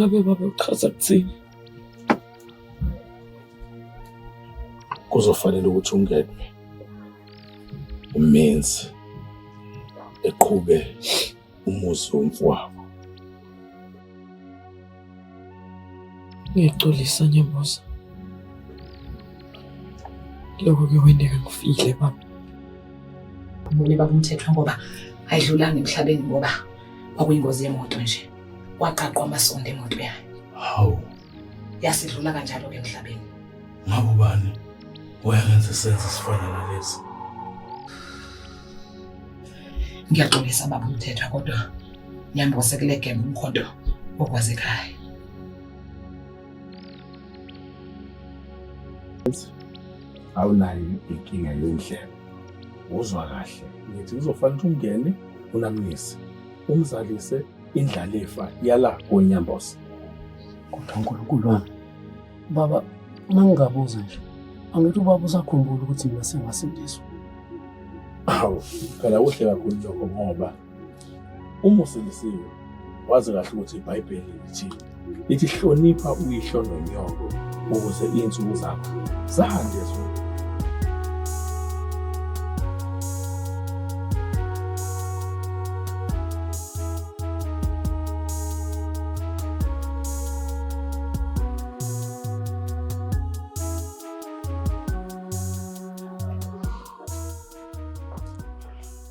Ngabe baba uchaza kuthini? Kuzofanele ukuthi ungene umenzi eqhube umuzi womfowabo. Ngiyaxolisa Nyamboza. Lokho kuyokwenzeka ngifile baba. Phumule baba uMthethwa ngoba ayidlulanga emhlabeni ngoba kwakuyingozi yemoto nje. Kwaqaqwa amasondo emoto yayo. Hawu. Yasidlula kanjalo-ke emhlabeni. Ngabe ubani wayengenza isenzo esifana nalesi? Ngiyaxolisa baba uMthethwa kodwa Nyambose kule game umkhonto okwazi ekhaya. Awunayo inkinga yendlebe. Uzwa kahle. Ngithi kuzofanele ungene unamnisi. Umzalise indlalifa yala koNyambose. Kodwa uNkulunkulu wami, baba, uma ngingabuza nje, angithi ubaba usakhumbula ukuthi mina sengasindiswa. Awu, phela kuhle kakhulu lokho ngoba uma usindisiwe wazi kahle ukuthi iBhayibheli lithi lithi hlonipha uyihlo nonyoko ukuze iy'nsuku zakho zande ezweni.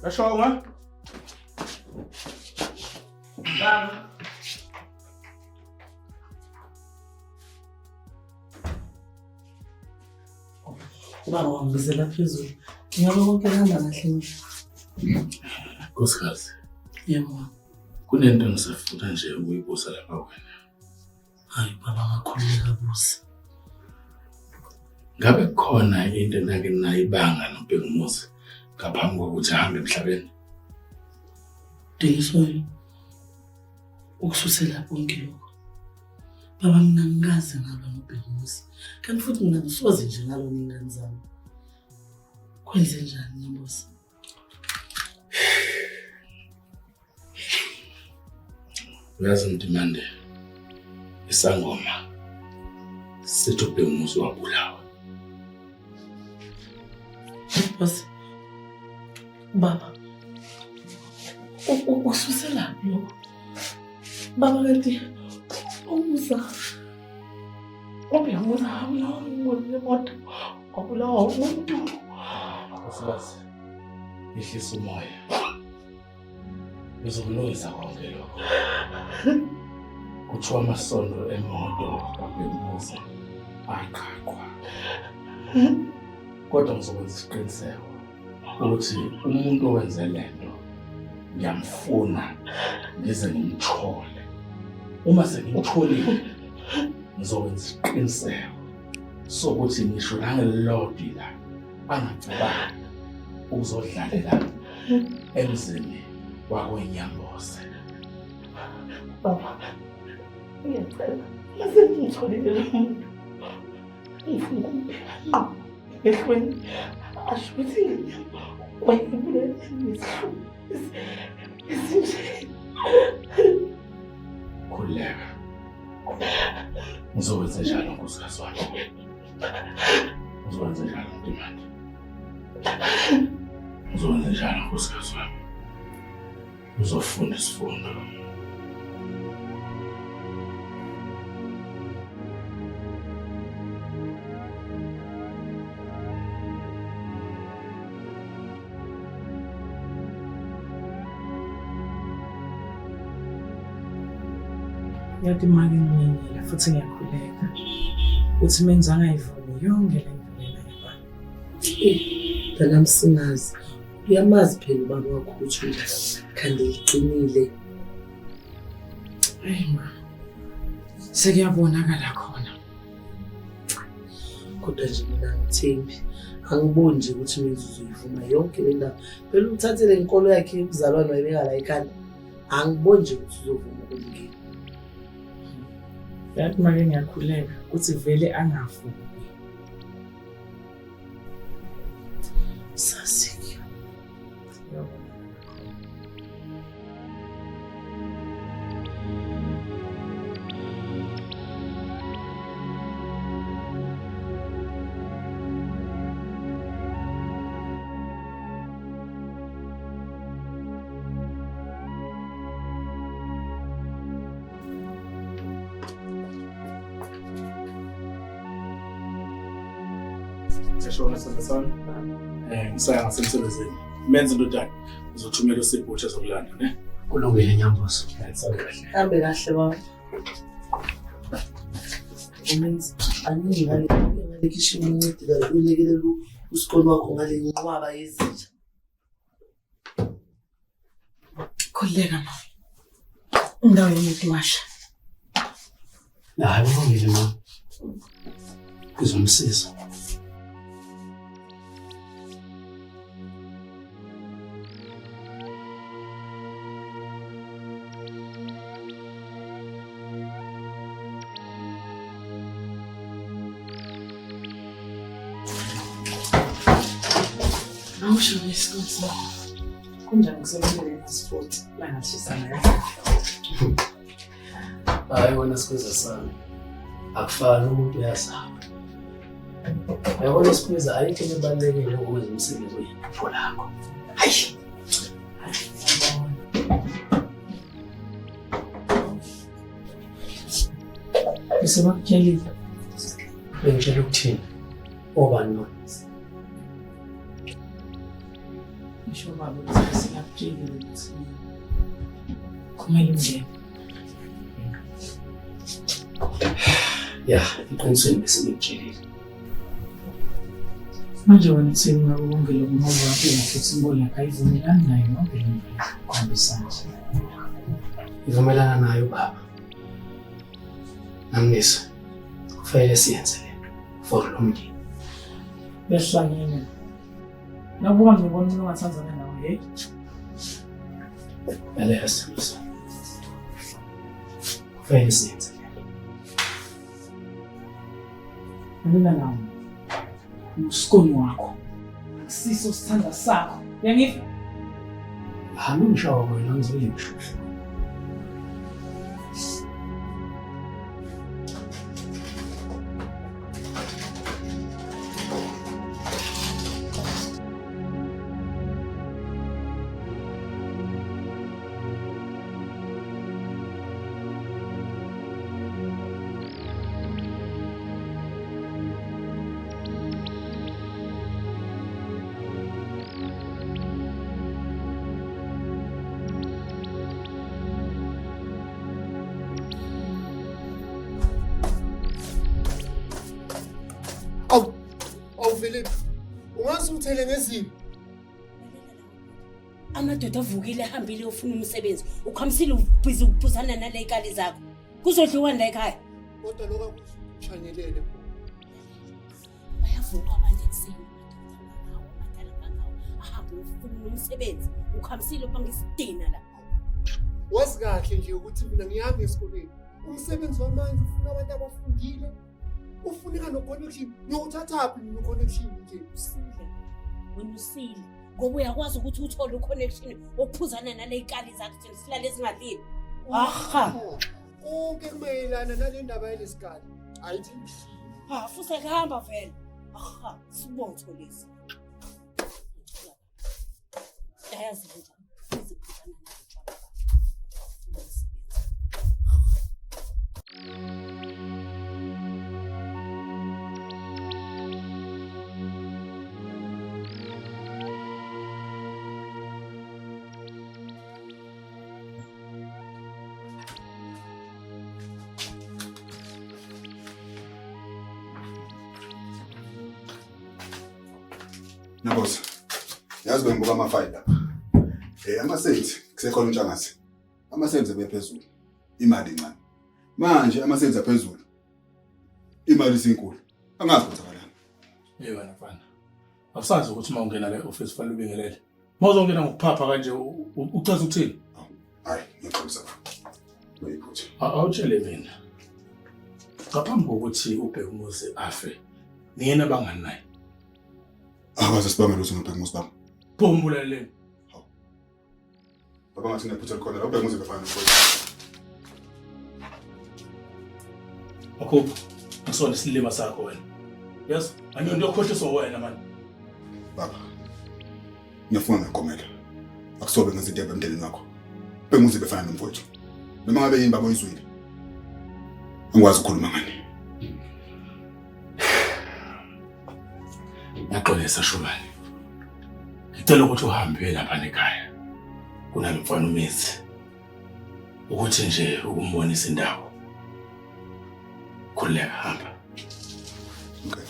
Kashonga. Baba. Ubaba wangibizela phezulu. Ingabe konke kuhamba kahle nje? Nkosikazi. Yebo. Kunento engisafuna nje ukuyibuza lapha wena. Hayi baba ngakhululeka buzi. Ngabe kukhona into enake nayibanga noBhekumuzi ngaphambi kokuthi ahambe emhlabeni? Dingisoyo, ukususela konke lokho. Baba mina ngikaze ngalwa noBhekumuzi. Kanti futhi mina ngisoze nje ngalwa ney'ngane zami. Kwenze njani Nyambosi? Uyazi Mntimande, isangoma sithi uBhekumuzi wabulawa. Boss, baba, ususelaphi lokho? Baba kanti umusa uBhekumuzi wabulawa ingozi yemoto, wabulawa umuntu. Nkosikazi, yehlisa umoya. Ngizokulungisa konke lokho. Kuthiwa amasondo emoto kaBhekumuzi aqhaqhwa. Kodwa ngizokwenza isiqiniseko ukuthi umuntu owenze le nto ngiyamfuna ngize ngimthole. Uma sengimtholile ngizokwenza isiqiniseko sokuthi ngisho nangelilodwa ilanga angacabangi ukuzodlalela emzini wakweNyambose. Baba, ngiyacela mase ngimtholile lo muntu ngifuna ukumbheka ngqo emehlweni asho ukuthi ingane yami wayebulele ngesihluku esinje. Khululeka, ngizokwenza njalo nkosikazi wami. Ngizokwenza njalo Mntimande. Ngizokwenza njalo nkosikazi wami. Uzofunda isifundo. Yathi make nginyenyela futhi ngiyakhuleka ukuthi menza angayivumi yonke le nto lena yabani. Mntanami singazi. Uyamazi phela ubaba wakho ukuthi unjani. Khanda liqinile. Ayi ma. Sekuyabonakala khona. Kodwa nje mina angithembi. Angiboni nje ukuthi menza uzoyivuma yonke le ndaba. Phela uthathele inkolo yakhe yobuzalwane wayibeka la ekhanda. Angiboni nje ukuthi uzovuma ukumngena. Yathi make ngiyakhuleka ukuthi vele angavumi. Sasike. Siyashona sandla sami. Ngisaya ngasemsebenzini. Menze indodana. Uzothumela uSipho ukuthi ezokulanda, ne? Kulungile Nyambozo. Sale kahle. Hambe kahle baba. Umenzi aningi ngale ngale khishini uncede la ulekelela usikole wakho ngale nqwaba yezinja. Khululeka ma. Indawo yokuwasha. Hayi kulungile ma. Ngizomsiza. Awusho ngesikhathi sakho. Kunjani kusemsebenzini sport langashisa nayo. Hayi wena sikwiza sami. Akufani umuntu uyazama. Uyabona sikwiza ayikho into ebalulekile ukwenza umsebenzi oyiphupho lakho. Hayi. Bese bakutshelile. Bengitshela ukuthini? Obani bona? Ngisho baba ukuthi bese bakutshelile ukuthi kumele ungene. Ya, eqinisweni bese ngikutshelile. Manje wena uthini ngako konke lokhu ngoba waphila futhi inkolo yakho ayivumelani nayo yonke le nto kuhambisana nje. Ivumelana nayo baba. Namnisa, kufanele siyenze le nto for lo mndeni. Behlangene. Nakuba ngibona umuntu ongathandana nawe, hey. Lalela sithando sami. Kufanele siyenze le nto. Lalela nawe. Usikoni wakho. Akusiso sithanda sakho. Uyangiva? Hamba ngishawa wena ngizoyisho. Awu, awu Philip, ungaze uthele ngezibi. Amadoda avukile ahambile ofuna umsebenzi. Ukhamisile ubhizi ukuphuzana nale ikali zakho. Kuzodliwa la ekhaya. Kodwa lokho akushanyelele. Bayavuka abantu ekuseni amadoda angangawo, amadala angangawo, ahambe uyofuna umsebenzi. Ukhamisile ubanga isidina la. Wazi kahle nje ukuthi mina ngiyami esikoleni. Umsebenzi wamanje ufuna abantu abafundile. Ufuneka no-connection. Ngiyowuthathaphi mina u-connection nje? Usile. Wena usile. Ngoba uyakwazi ukuthi uthole u-connection wokuphuzana nale ikali zakho thina silale ezingadlini. Aha. Konke kumayelana nale ndaba yalesikali. Ayithi ngishiye. Ha, futhi akuhamba vele. Aha, sibotho lesi. Ayazi nje. Iziphuzana notshwala bakho. Nkosi, yazi bengibuka amafayili lapha. Ama-sales kusekhona uNtshangase. Ama-sales ebephezulu, imali incane. Manje ama-sales aphezulu, imali isinkulu. Angazi kwenzakalani. Hey wena mfana. Awusazi ukuthi uma ungena le office fanele ubingelele. Uma uzongena ngokuphapha kanje uchaza ukuthini? Hayi, ngiyaxolisa baba. Uyiphutha. Awutshele mina. Ngaphambi kokuthi uBhekumuzi afe, niyena bangani naye. Akwazi sibambe lutho noBhekumuzi baba. Pho umbulaleleni? Baba ngathi nginephutha likhona la uBhekumuzi befana nomfowethu. Makhupho, akusona isilima sakho wena. Yes, anyo yokhohliswa wena manje. Baba, ngiyafunga ngiyagomela. Akusobe ngenza into emndenini wakho. Bhekumuzi befana nomfowethu. Noma ngabe yini baba oyizwile. Angikwazi ukukhuluma ngani. Ngiyaxolisa Shubane. Ngicela ukuthi uhambe uye lapha nekhaya. Kunalo mfana uMizi. Ukuthi nje ukumbonisa indawo. Khululeka hamba. Okay.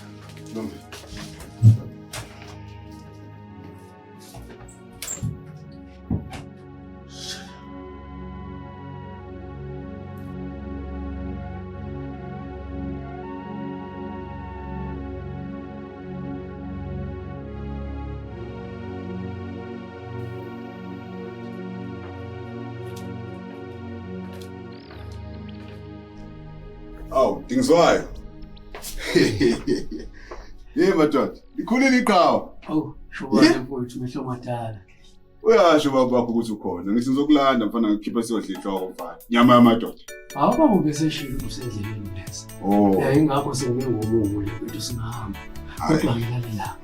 Lungile. Awu, dingizwayo. Yebo madoda, likhulile iqhawe. Awu, shobane mfowethu mehlo madala. Uyasho baba wakho ukuthi ukhona. Ngithi ngizokulanda mfana ngikhipha siyodla inhloko mfana. Nyama yamadoda. Hawu baba ubeseshilo ukuthi usendleleni lezi. Oh. Eh ingakho sengime ngomumo nje mfethu singahamba. Kodwa ngilalela.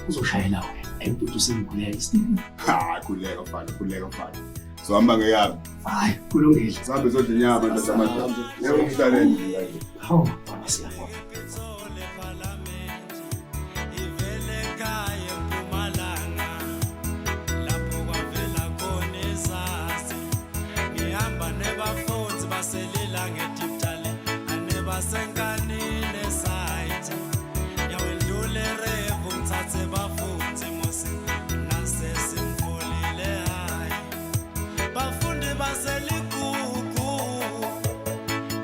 Uzoshayela wena. Ayi mfethu sengiguleka isibili. Ha, khuleka mfana, khuleka mfana. Sohamba ngeyami. Hayi, kulungile. Sihambe sodla inyama ndoda yamadoda. Yebo ngihlale nje kanje. Hawu, baba siyabonga. Bafundi baseligugu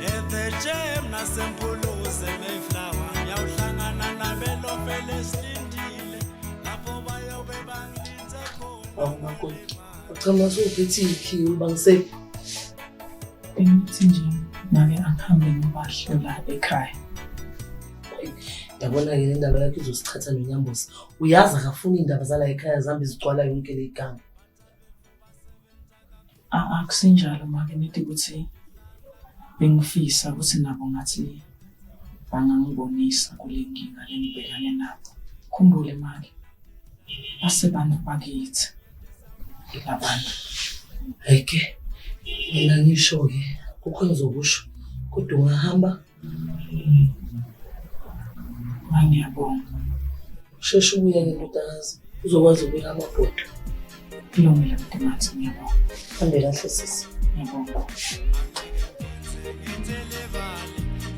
ethejem nasempuluze mayflower ngiyawuhlangana nabelofele silindile lapho bayobe bangilinze khona. Awu makoti, uchama usuphethe ikhiye ubangisephi? Bengithi nje ngake angihambe ngibahlola ekhaya. Yabona-ke le ndaba yakho izosichatha noNyambosi. Uyazi akafuni iy'ndaba zala ekhaya zihambe zigcwala yonke le igama. Akusinjalo make nithi ukuthi bengifisa ukuthi nabo ngathi bangangibonisa kule nkinga lengibhekane nabo. Khumbule make, basebantu bakithi labantu. Hhayi-ke, mina ngisho-ke, kukho engizokusho, kodwa ungahamba. Ngiyabonga. Usheshe ubuye-ke ndodakazi, uzokwazi ukubeka amabhodo. Kulungile Mntimathi, ngiyabonga. Hambe kahle sisi. Ngiyabonga.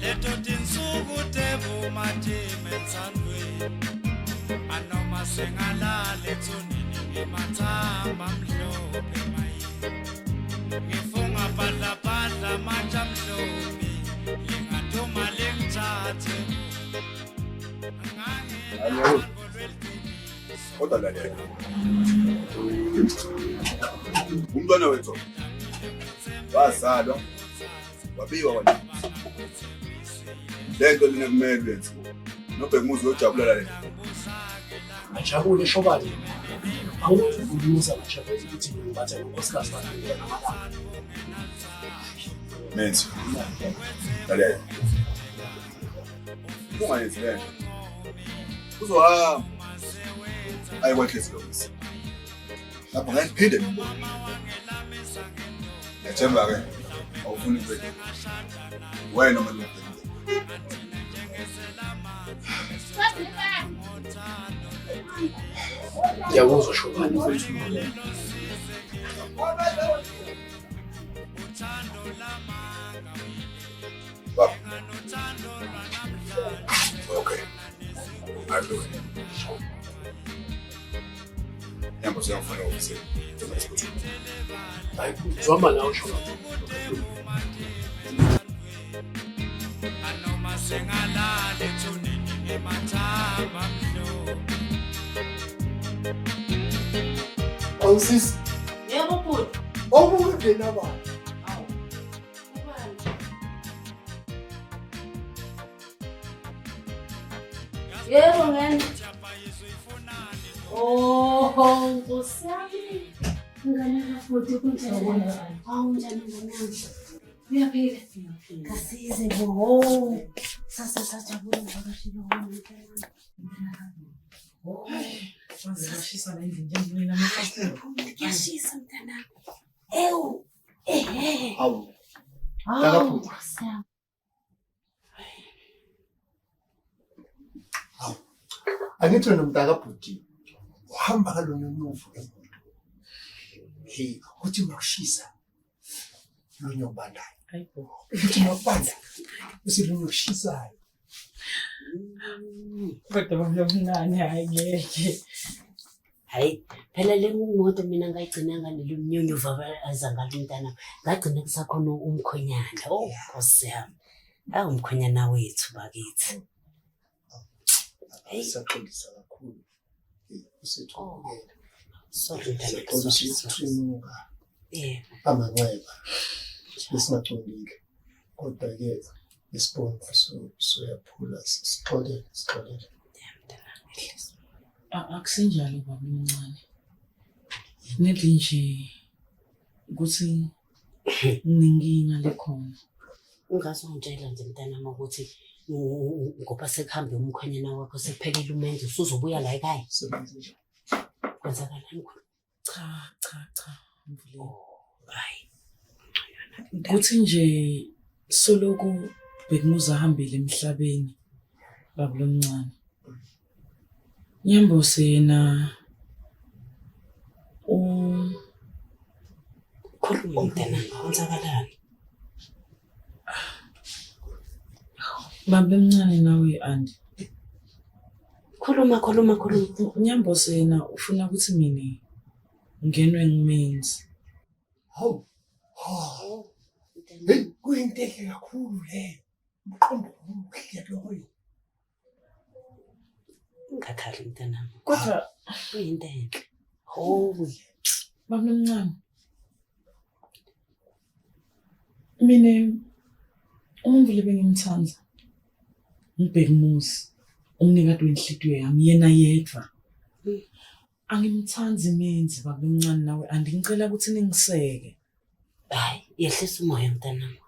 Leto tinsuku tebumatima entsandvweni anoma sengalala ethuneni ngemathamba amhlophe maye ngifunga bhadlabhadla amatshe amhlophe lingaduma lingithathe. Kodwa lalela. Umntwana wethu wazalwa wabiwa wena. Lento lena kumele uyenziwe. Nobhekumuzi uyojabulela lento. Ajabule shobane. Awuvunyuza ngajabule ukuthi ngibathe nonkosikazi wakhe ngamalanga. Menzi. Lalela. Ungayenzi lento. Uzohamba. Aye kwaNhliziyo lomisi. Lapho ngeke ngiphinde ngibone. Ngiyathemba ke awufuni ukubheka. Wena uma ubheka. Ngiyakuzwa shobane mfethu. Baba. Okay. Akulungile. Nyambo siyangifuna ofisini. Hayi, ngizwamba nawe shobane. Anoma sengalala ethuneni ngemathamba amhlophe. Awusisi. Yebo bhuti. Okunye abantu. Yebo ngena. Oh, Nkosi yami. Ngane kafuthi kunjani? Hawu njani ngane yami? Uyaphila? Kasize bo. Sase sajabula ngivakashile wami. Wazishisa la endlini njengoba namafasitela. Kuyashisa mntanami. Ewu. Ehe. Hawu. Hawu, MntakaBhuti. Nkosi yami. Angithi wena mntakabhuti uhamba ngalonyonyovu emoto. Hey, uthi makushisa lunye obandayo. Hayibo. Uthi makubanda bese lunye okushisayo. Kodwa baba lomncane hayi ngeke. Hayi, phela le moto mina ngayigcinanga nelo mnyonyovu aza ngalo umntana. Ngagcina kusakhona umkhwenyana. Oh, Nkosi yami. Awu umkhwenyana wethu bakithi. Hey. Siyaxolisa kakhulu. Usethukele. Sorry mntanami. Siyaxolisa Sorry, sorry. ukuthinuka Yebo. amanxeba besingacondile. Kodwa-ke isibomvu soyaphula sixolele sixolele. Akusinjalo baba omncane. Nedi nje ukuthi nginenkinga lekhona. Ungazongitshela nje mntanami ukuthi ngoba sekuhambe umkhwenyana wakho sekuphelile umenzo usuzobuya la ekhaya. Sebenze nje. Kwenzakalani khona? Cha cha cha Mvuleni. Hayi. Kuthi nje soloku Bhekumuzi ahambile emhlabeni baba lomncane. Nyambose yena u Khuluma mntanami, kwenzakalani? Baba lomncane nawe Andi. Khuluma khuluma khuluma. Nyambose yena ufuna ukuthi mina ngenwe ngumenzi. Hawu. Ha. Hey, kuyinto enhle kakhulu leyo. Umqondo omuhle loyo. Ungakhali mntanami. Kodwa Kuyinto enhle. Howe. baba lomncane mina umuntu le bengimthanda ngibhekumuzi umnikati wenhlitiyo yami yena yedwa. Angimthandi menzi baba omncane nawe andingicela ukuthi ningiseke. Hayi, yehlisa umoya mntanami.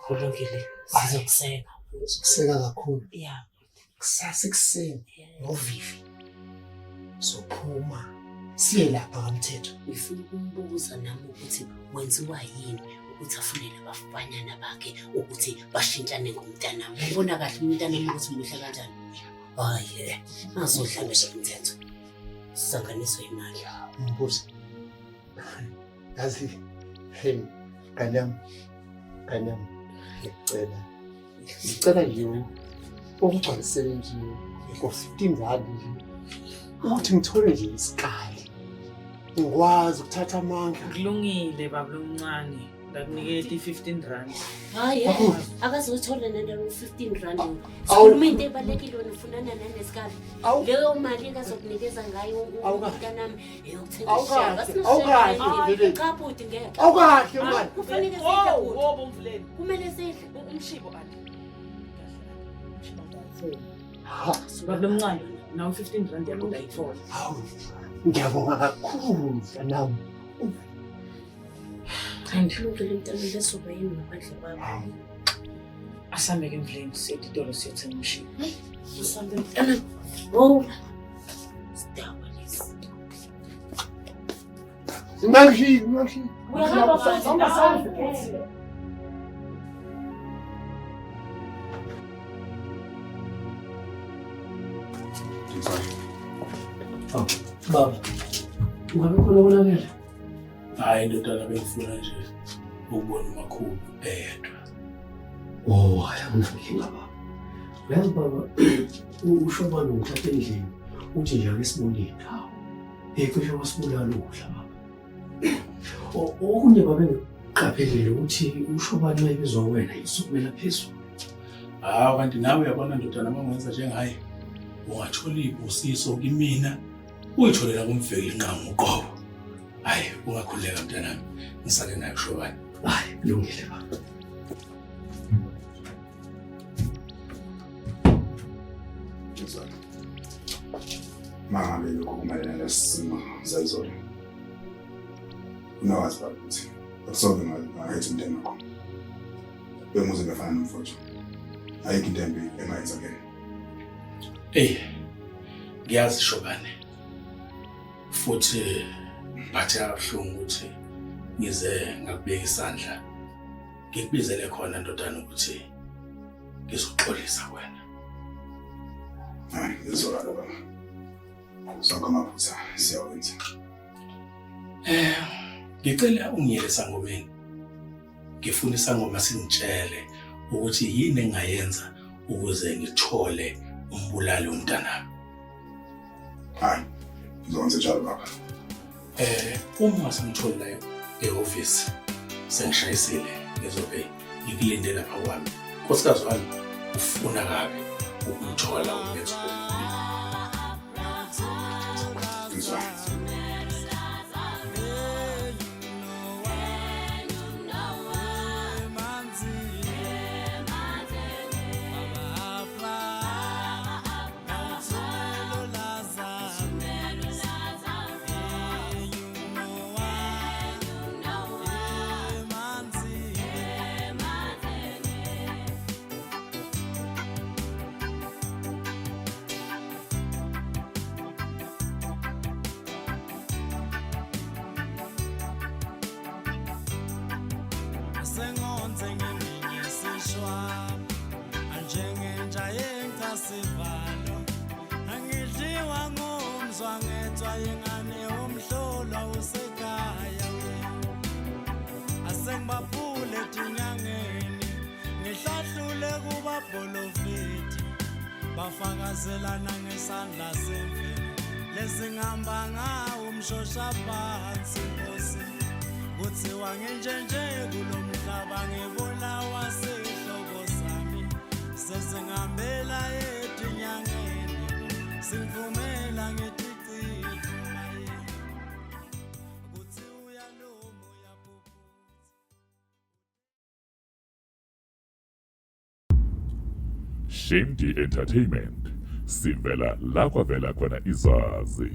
Kulungile, sizokuseka. Sikuseka kakhulu. Ya. Kusasa ekuseni ngovivi. Sophuma siye lapha kamthetho. Ngifuna ukumbuza nami ukuthi wenziwa yini ukuthi afunele abafanyana bakhe ukuthi bashintshane ngomntanami. Ubona kahle umntanami ukuthi muhle kanjani? Hayi, azodlala nje umthetho. Sisanganiswe imali. Mbuzi. Yazi, hey, ngane yami, ngane yami, ngiyacela. Ngicela nje ungigcwalisele nje ngo-15 rand nje. Ukuthi ngithole nje isikali. Ngikwazi ukuthatha amandla. Kulungile baba lomncane. Ndakuniketa i-15 rand. Hayi, Awu. akazothola nendaba u-15 rand. Awu. Sikhuluma into ebalulekile wena ufunana nanesikali. Awu. Leyo mali ekazokunikeza ngayo Awu kahle. umntanami eyokuthenga Awu isishebo. kahle, Asinasishebo awu kahle, endlini. Mvuleni. Cha bhuti ngeke. Awukahle mngani. Kufanele sidle bhuti. Wobo Mvuleni. Kumele sidle. Umshibo Andi. Ha, Baba lomncane nawe 15 rand yakho ndayithola. Hawu, ngiyabonga kakhulu mntanami. Andi Kulungile mntanami besoba yini ngaphandle kwakho. asambe ke Mvuleni siye etitolo siyothenga umshibo. Usambe mntanami. Wola. Sidaba lesi. Ngingakushiyi, ngingakushiyi. Uyahamba futhi nawe. Sorry. Baba, ungabe khona konakele? Hhayi ndodana bengifuna nje ukubona umakhulu eyedwa. Oh, hayi anginankinga baba. Uyazi baba, ushobane ungithatha endlini, uthi nje ake sibone indawo. Hey, cishe wasibulala ukudla baba. Okunye baba engikuqaphelile ukuthi ushobane uma ebizwa wena isukumela phezulu. Hawu kanti nawe uyabona ndodana uma ungenza njengaye ungathola iy'busiso kimina uyitholela kumveli nqamu uqobo. Hhayi ungakhululeka mntanami ngisale naye ushobane. Hayi, kulungile baba. Sorry. Mangabe lokho kumayelana nesimo sayizolo. Unawazi baba ukuthi akusoke ngahetha umntwana wakho. Benguze befana nomfowethu. Ayikho into embi engayenza kuyena. Eyi ngiyazi Shobane. Futhi ngiphatheka kabuhlungu ukuthi ngize ngakubeka isandla. Ngikubizele khona ndodana ukuthi ngizoxolisa kuwena. Hayi, ngizwakala baba. Sonke amaphutha siyawenza. Ngicela ungiyele esangomeni. Ngifuna isangoma singitshele ukuthi yini engayenza ukuze ngithole umbulali womntanami. Hayi, ngizokwenza njalo baba. Uma sengithole la ehhovisi sengishayisile ngizobe ngikulinde lapha kwami. Nkosikazi wami ufuna kabi ukumthola umenzi wobubi. Ngizwa. Sengonze ngeminye sishwaba anjengenja yencasivalo angidliwa ngumzwa ngethwa yengane umhlolwa usekhaya asengibaphule etinyangeni ngihlahlule kubabholofiti bafakazelana ngesandla semvelo lesingihamba ngawo umshosha phansi nkosi kuthiwa nginjenje kulo mhlaba ngibulawa sihlobo sami sesingihambela etinyangeni singivumela ngithi cishe maye kuthi uyaluma uyaphupha. Shimdi Entertainment sivela la kwavela khona izazi.